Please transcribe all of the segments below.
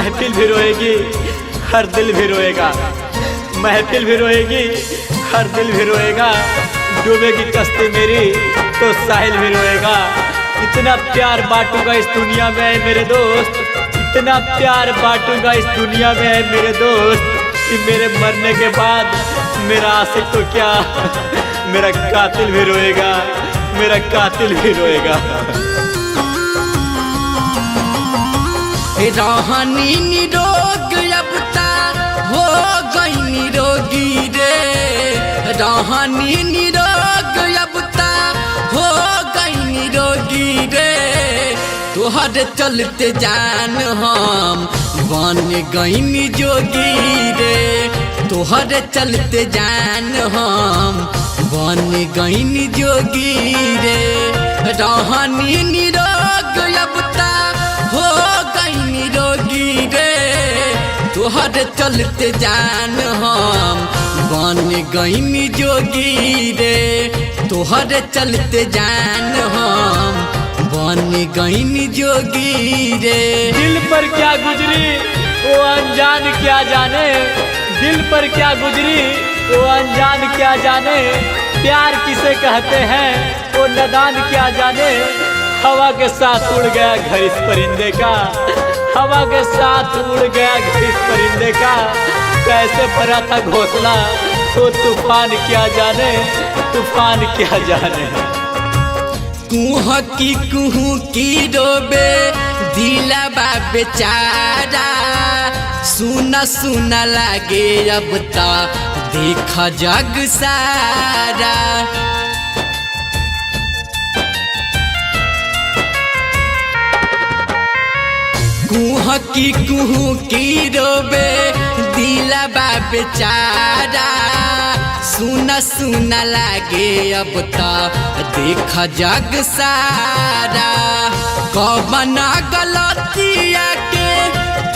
महफिल भी रोएगी, हर दिल भी रोएगा। महफिल भी रोएगी, हर दिल भी रोएगा। डूबेगी कश्ती मेरी तो साहिल भी रोएगा। इतना प्यार बांटूंगा इस दुनिया में ऐ मेरे दोस्त, इतना प्यार बांटूंगा इस दुनिया में ऐ मेरे दोस्त, कि मेरे मरने के बाद मेरा आशिक तो क्या, मेरा कातिल भी रोएगा, मेरा कातिल भी रोएगा। रहनी निरोग अब ता हो गई निरोगी रे। रहनी निरोग अब ता हो गई निरोगी रे। तोहर चलते जान हम बन गई जोगी रे। तोहर चलते जान हम बन गई जोगी रे। रहनी निरोग अब ता हो गई निरोगी रे। तोहर चलते जान हम बन गई जोगी रे। तोहर चलते जान हम बन गई जोगी रे। दिल पर क्या गुजरी वो अनजान क्या जाने, दिल पर क्या गुजरी वो अनजान क्या जाने, प्यार किसे कहते हैं वो नदान क्या जाने। हवा के साथ उड़ गया घर इस परिंदे का, हवा के साथ उड़ गया घर इस परिंदे का। कैसे भरा था घोंसला वो तूफान क्या जाने, तूफान क्या जाने। कुह की कुहू की रोबे दिलबा बेचारा। सुना सुना लागे अब ता देख जग सारा। कुह की कुहू की रोबे दिलबा बेचारा। सुना सुना लागे अब ता देख जग सारा। कबना गलतिया के,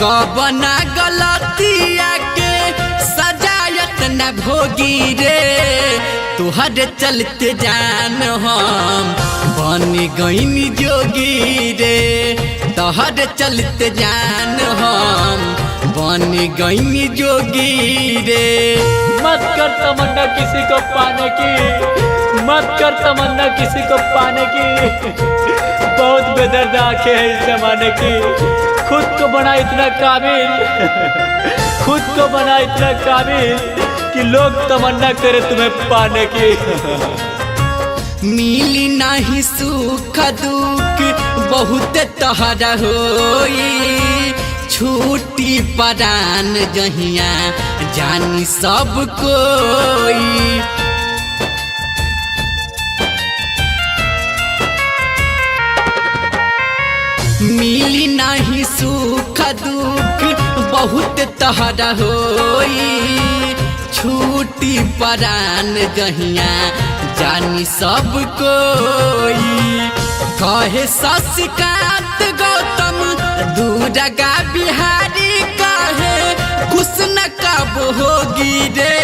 कबना गलतिया के सजायत न भोगी रे। तोहर चलते जान हम बन गई जोगी रे। तोहर चलते जान हम बन गई जोगी रे। मत कर तमन्ना किसी को पाने की, मत कर तमन्ना किसी को पाने की। बहुत बेदर्द आंखें हैं इस जमाने की। खुद को बना इतना काबिल, खुद को बना इतना काबिल कि लोग तमन्ना करे तुम्हें पाने की। मिली नहीं सुख दुख बहुत तहरा होई। छूटी परान जहिया जानी सब कोई। मिली नहीं सुख दुख बहुत तहरा होई। छूटी परान जहिया जानी सब कोई। कहे शशिकांत गौतम दूरगा बिहारी कहे खुश न कब होगी रे।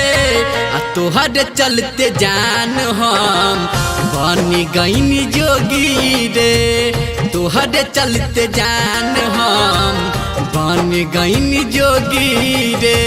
आ तोहर चलते जान हम बन गई जोगी रे। तोहर चलते जान हम बन गई जोगी रे।